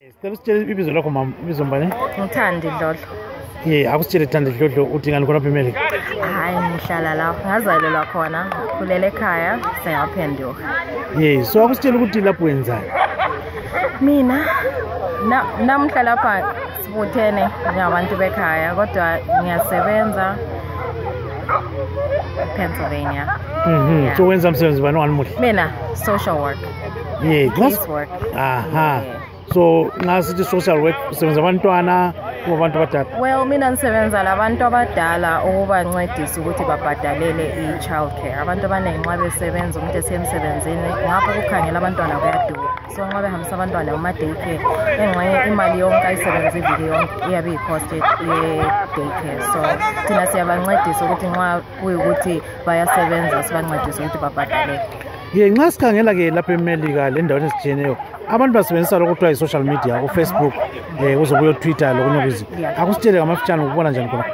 Sicela usitshele ibizo lakho mama, ibizo mbane? Ngithandi Dlodlo. Akusitshele Thandi Dlodlo uthi ngani khona apha eMelika? Hayi ngihlala lapho, ngazalelwa khona, khulele ekhaya, sengaphenduka. So akusitshele ukuthi lapho wenzani? Mina namhla lapha sibuthene ngabantu bekhaya kodwa ngiyasebenza Pennsylvania. So wenza msebenzi bani wanimuhle? Mina social work. Case work. Aha. So ngasithi social work usebenza abantwana kubantu abadala? Well, mina ngisebenza labantu abadala ukubancedisa ukuthi babhadalele i-child care. Abantu abaningi nxa besebenza umuntu esemsebenzini ngapho kukhangela abantwana kuyadura. So nxa behambisa abantwana kuma-day care engxenye imali yonke ayisebenza iviki yonke iyabe iyi-cost ye-day care. So thina siyabancedisa ukuthi nxa kuyukuthi bayasebenza sibancedise ukuthi babhadalele. Nxa sikhangela-ke lapha eMelika le ndaweni ezitshiyeneyo abantu basebenzisa lokho kuthiwa yi-social media ku-Facebook kuze kuyo-Twitter lokunye kuzinto. Akusitshele ngamafitshane ukubona njani khona?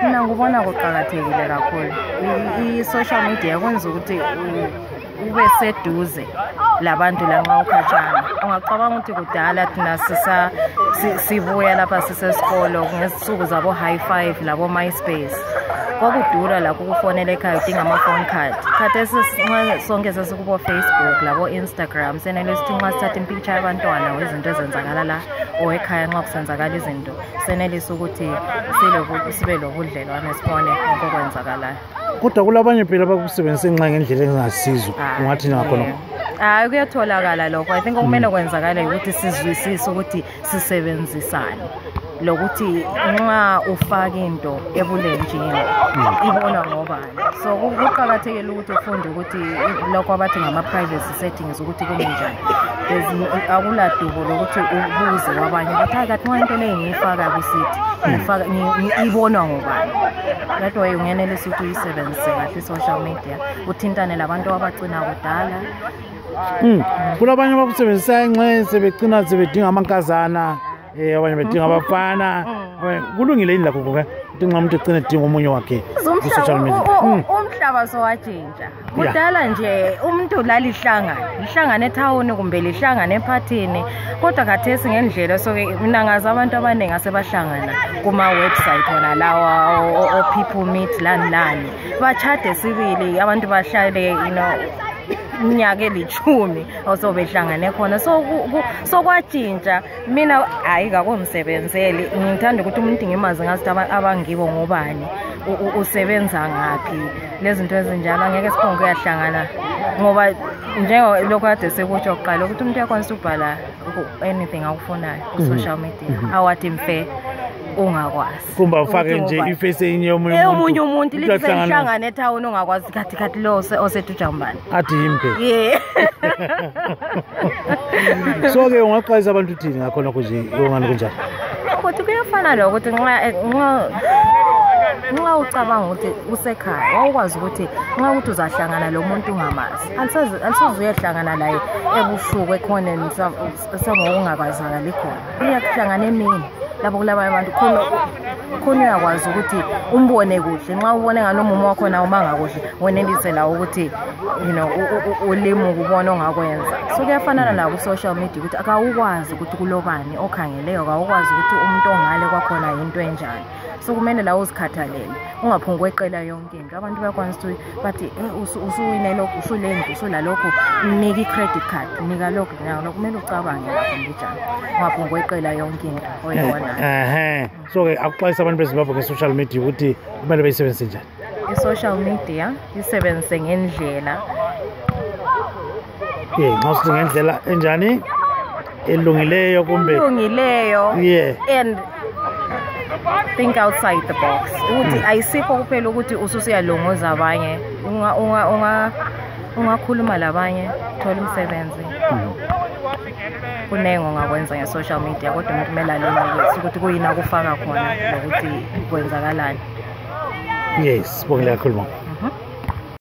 Mina ngibona kuqakathekile kakhulu. I-social media kwenza ukuthi ube seduze labantu lanxa ukhatshana. Ungacabanga ukuthi kudala thina sibuya lapha sisesikolo ngezinsuku zabo high five labo MySpace. Kwakudura lapho ukufonela ekhaya udinga ama-phone card. Khathesi sonke sesikubo Facebook labo Instagram senele sithi nxa sithatha impicture yabantwana wezinto ezenzakala la ekhaya nxa kusenzakala izinto senelisa ukuthi sibe lobudlelwane sibone okwenzakalayo. Kodwa kulabanye phela abakusebenzisa nxa ngendlela engasizo ungathi ngakhona? Hayi kuyatholakala lokho. I think okumele kwenzakala ukuthi sizwisise ukuthi sisebenzisane lokuthi nxa ufaka into ebulenjini ibona ngobani. So kuqakathekile ukuthi ufunde ukuthi lokho abathi ngama-privacy settings ukuthi kume njani. Akuladubo lokuthi ubuze wabanye ukuthi hayi kathi nxa into leyo ngiyifaka kusithi ibonwa ngobani. That way ungenelisa ukuthi uyisebenzise kahle i-social media uthintane labantu abagcina kudala. Kulabanye abakusebenzisayo nxa sebegcina sebedinga amankazana abanye bedinga abafana. Kulungile yini lakho kuke ukuthi nxa umuntu egcina edinga omunye wakhe ku-social media? Umhlaba sowatshintsha. Kudala nje umuntu lihlangane ethawuni kumbe lihlangane ephathini kodwa khathesi ngendlela soke mina ngazi abantu abaningi asebahlangana kuma-website wona lawa o-people meet lani bachade sibili abantu bahlale iminyaka elithumi osebehlangane khona. So kwatshintsha. Mina hayi kakungisebenzeli. Ngithanda ukuthi umuntu ngimazi ngazi abangibo ngobani usebenza ngaphi lezinto ezinjalo angeke siphonge kuyahlangana ngoba njengalokho kade sekutsho kuqala ukuthi umuntu uyakwanisa ukubhala anything akufunayo ku-social media awathi mfe ungakwazi kumba ufake nje iface enye omunye umuntu lihlangane ethawuni ungakwazi kathi lo osetujambani athi yimpe. So-ke ungaqalisa abantu uthini ngakhona nje yongani kunjani? Ukuthi kuyafana lokuthi nxa ucabanga ukuthi usekhaya wawukwazi ukuthi nxa ukuthi uzahlangana lo muntu ungamazi alisoze uyehlangana laye ebusuku ekhoneni ungabazakali khona. Uyahlangana emini lapho kulabanye abantu khona uyakwazi ukuthi umbone kuhle. Nxa ubone nganomumo wakho nawo mangakuhle wenelise lawo ukuthi ulimi ukubona ongakwenza. So kuyafanana la ku-social media ukuthi akawukwazi ukuthi kulobani okhangeleyo, akawukwazi ukuthi umuntu ongale kwakhona yinto enjani. So kumele la uzikhathalele ungaphungi kweqela yonke into. Abantu bayakwanisa ukuthi bathi usuwine lokhu usulendu usulalokhu nika i-credit card nika lokhu kumele ucabange lapho mbijana ungaphungi kweqela yonke into oyibonayo. So-ke akuxwayisa abantu beZimbabwe nge-social media ukuthi kumele bayisebenzise njani? I-social media isebenzise ngendlela nxa sithi ngendlela enjani elungileyo kumbe elungileyo and think outside the box. Ukuthi ayisikho kuphela ukuthi ususiyalongoza abanye. Ungakhuluma labanye thola umsebenzi. Kunengo ngakwenza nge-social media kodwa umuntu kumele alonge ukuthi kuyini akufaka khona nokuthi kwenzakalani. Sibongile kakhulu mama.